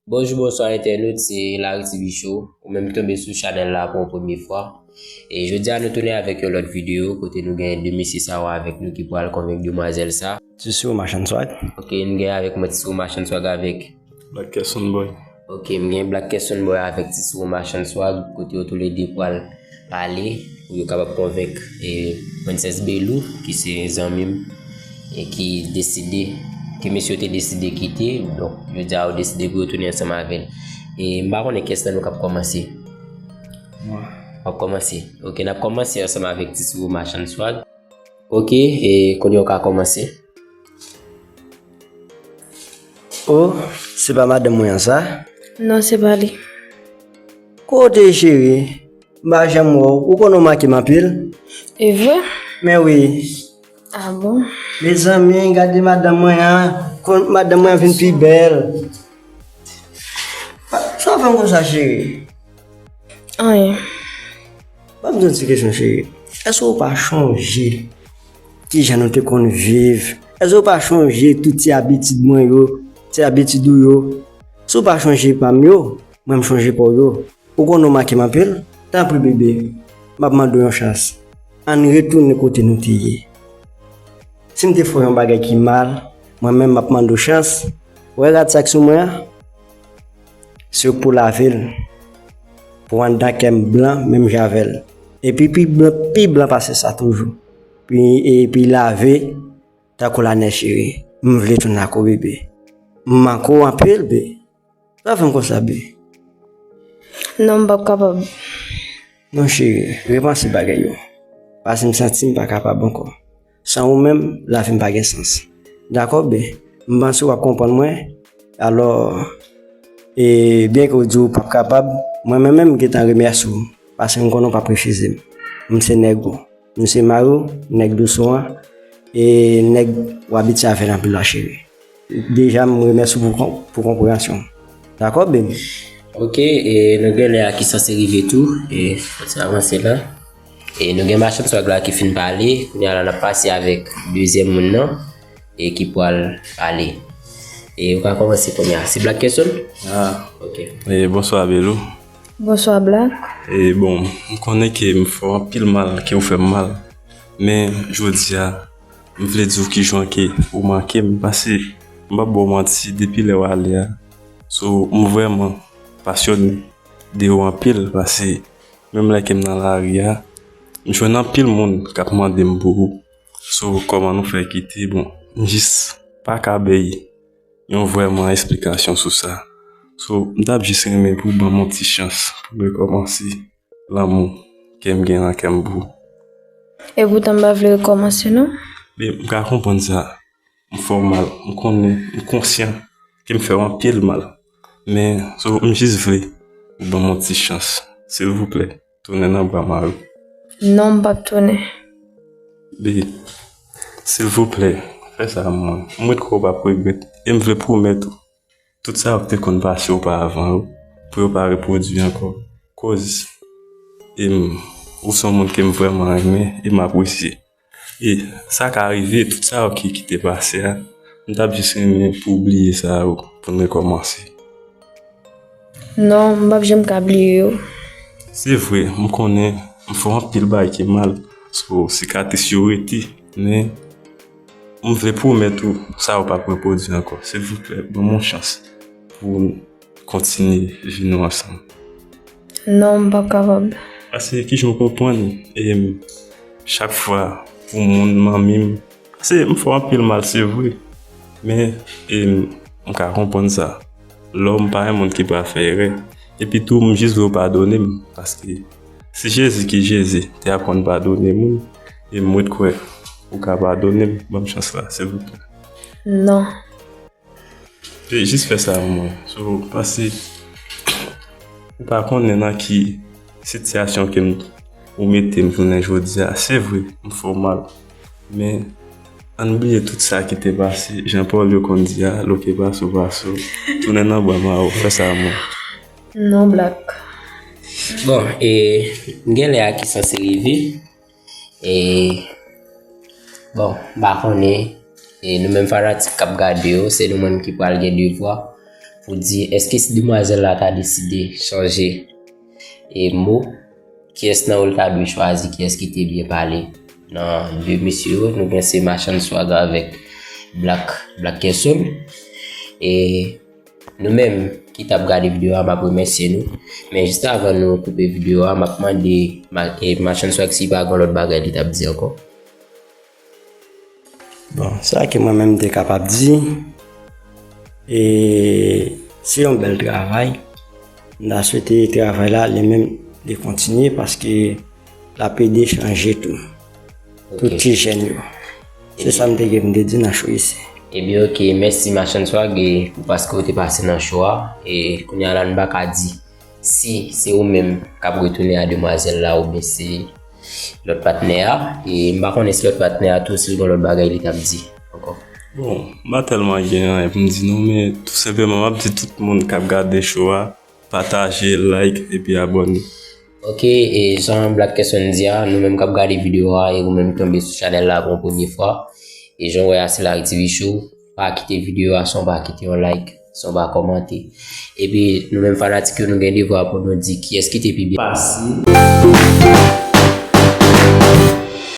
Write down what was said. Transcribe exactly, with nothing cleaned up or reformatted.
Bonjou, bonswa entènot, se Larry T V Show. Ou menm ki tonbe sou chanèl la pou yon premye fwa. E jodi a nou tounen avèk yon lòt videyo kote nou gen de mesye sa yo avèk nou ki pral konvenk demwazèl sa. Ti Sou Machann Swag. Ok, nou gen avèk mwen Ti Sou Machann Swag avèk Black Kesson Boy. Ok, m gen Black Kesson Boy avèk Ti Sou Machann Swag kote yo toulede pral pale pou yo kapab konvenk e Princess Belou ki se zanmi m e ki deside, ke mesye yo te deside kite. Donk, jodi a yo deside pou yo tounen ansanm avè l. E m pa konnen kiyès nan nou k ap kòmanse. Mwen. W ap kòmanse. Ok, n ap kòmanse ansanm avèk Ti Sou Machann Swag. Ok, e kounye a w ka kòmanse. Oh, se pa madanm mwen an sa? Non, se pa li. Kote cheri? M pa janm wè w. Ou konnen w make m anpil? E vre? Men wi. Ah bon? Mezanmi, gade madanm mwen an. Kon-, madanm mwen an vin pi bèl. Sa w fè m konsa, cheri? Anyen. Ban m di w yon ti kesyon, cheri. Èske w pa chonje kijan nou te konn viv? Èske w pa chonje tout ti abitid mwen yo, ti abitid ou yo? Si w pa chonje pa m yo, mwen m chonje pa w yo. Ou konnen w make m anpil? Tanpri, bebe, m ap mande w yon chans. Ann retounen kote nou te ye. Si m te fè w yon bagay ki mal, mwen menm m ap mande w chans. Ou wè rad sa k sou mwen an? Se w k pou lave l. Pou anndan kè m blan menm jan avè l. Epi pi blan, pi blan pase sa toujou. Pi, epi lave tankou lanèj, cheri. M vle tounen ak ou, bebe. M manke w anpil, bebe. Sa fè m konsa, bebe. Non, m p ap kapab. Non, cheri, repanse bagay yo. Paske m santi m pa kapab ankò. San ou menm, lavi m pa gen sans. Dakò, bebe? M panse w ap konprann mwen. Alò, e, byenke w di w p ap kapab, mwen menm, menm m gentan remèsye w. Paske m konnen w p ap refize m. M se nèg ou. M se mari w, nèg Doso an, e nèg w abitye avè l anpil la, cheri. Deja, m remèsye w pou kon-, pou konpreyansyon w. Dakò, baby? Ok, e nou gen lè a ki sanse rive tou, e fò ti avanse la. E nou gen Machann Swag la ki fin pale, kounye a la n ap pase avèk dezyèm moun nan, e ki pral pale. E ou ka kòmanse kounye a. Se Black Kesson? Ah. Ok. E bonswa, Belou. Bonswa, Black. E bon, m konnen ke m fè w anpil mal, ke w fè m mal. Men, jodi a, m vle di w kijan ke ou manke m, paske m p ap ba w manti, depi lè w ale a. So, m vrèman pasyone de ou anpil, paske menm lè ke m nan lari a, m jwenn anpil moun k ap mande m pou ou. So, kòman nou fè kite? Bon, m jis pa ka bay yon vrèman esplikasyon sou sa. So, m t ap jis renmen pou w ban m yon ti chans pou m rekòmanse lanmou ke m gen nan kè m pou ou. Epoutan m pa vle rekòmanse, non. Men, m ka konprann sa. M fè w mal. M konnen, m konsyan ke m fè w anpil mal. Men, so, m jis vle ou ban m yon ti chans. Silvouplè, tounen nan bra m, Marie. Non, m p ap tounen. Babe, silvouplè, fè sa pou mwen. M ret kwè w p ap regrèt. E m vle pwomèt ou, tout sa yo k te konn pase oparavan yo, pou yo pa repwodui ankò. Koz, e m, ou se yon moun ke m vrèman renmen e m apresye. E sa ka rive, tout sa yo ki, ki te pase a, m t ap jis renmen pou w bliye sa yo, pou n rekòmanse. Non, m p ap janm ka bliye yo. Se vre, m konnen m fè w anpil bagay ki mal, so, sikatris yo rete, men m vle pwomèt ou, sa yo p ap repwodui ankò. Silvouplè, ban m yon chans pou n kontinye vi nou ansanm. Non, m p ap kapab. Paske kijan w konprann, e m, chak fwa pou moun manmi m, paske m fè w anpil mal, se vre. Men, e m, m ka konprann sa. Lè w, m pa yon moun ki pral fè erè. Epi tou, m jis vle w padone m, paske se Jezi ki Jezi, te aprann padone moun, e m ret kwè ou ka padone m, ban m chans la, silvouplè. Non. Pe jis fè sa pou mwen. So, paske ou pa konnen nan ki sitiyasyon ke m, ou mete m jounen jodi a. Se vre, m fè w mal. Men, ann bliye tout sa ki te pase. Jan pawòl yo konn di a, lo ke pase w pase w. Tounen nan bra m a ou, fè sa pou mwen. Non, Black. Bon, e, m gen lè a ki sanse rive. E, bon, m pa konnen. E nou menm fanatik k ap gade yo, se nou menm ki pral gen devwa. pou di èske si demwazèl la ta deside chanje e mo, kiyès nan yo l ta dwe chwazi, kiyès ki te byen pale nan de mesye yo. Nou gen se Machann Swag avèk Black, Black Kesson. E nou menm ki t ap gade videyo a, m ap remèsye nou. Men jis avan nou koupe videyo a, m ap mande Ma- e Machann Swag si pa gen lòt bagay li t ap di ankò. Bon, sa ke mwen menm m te kapab di, e se yon bèl travay. M ta swete travay la li menm li kontinye paske l ap ede chanje tou. Tout ti jèn yo. Se sa m te gen m te di nan show isi. Ebyen, ok, mèsi Machann Swag e pou paske w te pase nan show a. E kounye a la, n pa ka di si se ou menm k ap retounen a demwazèl la oubyen se lòt patnè a. E m pa konnen si lòt patnè a tou, si l gen lòt bagay li t ap di ankò. Bon, m pa tèlman gen anyen pou m di non, men tou senpleman, m ap di tout moun k ap gade show a, pataje, like, epi abòne. Ok, e jan Black Kesson di a, nou menm k ap gade videyo a e ou menm ki tonbe sou chanèl la pou yon premye fwa, e jan w wè a se Larry T V Show, pa kite videyo a san w pa kite yon like, san w pa kòmante. Epi nou menm fanatik yo, nou gen devwa pou nou di kiyès ki te pi byen pase.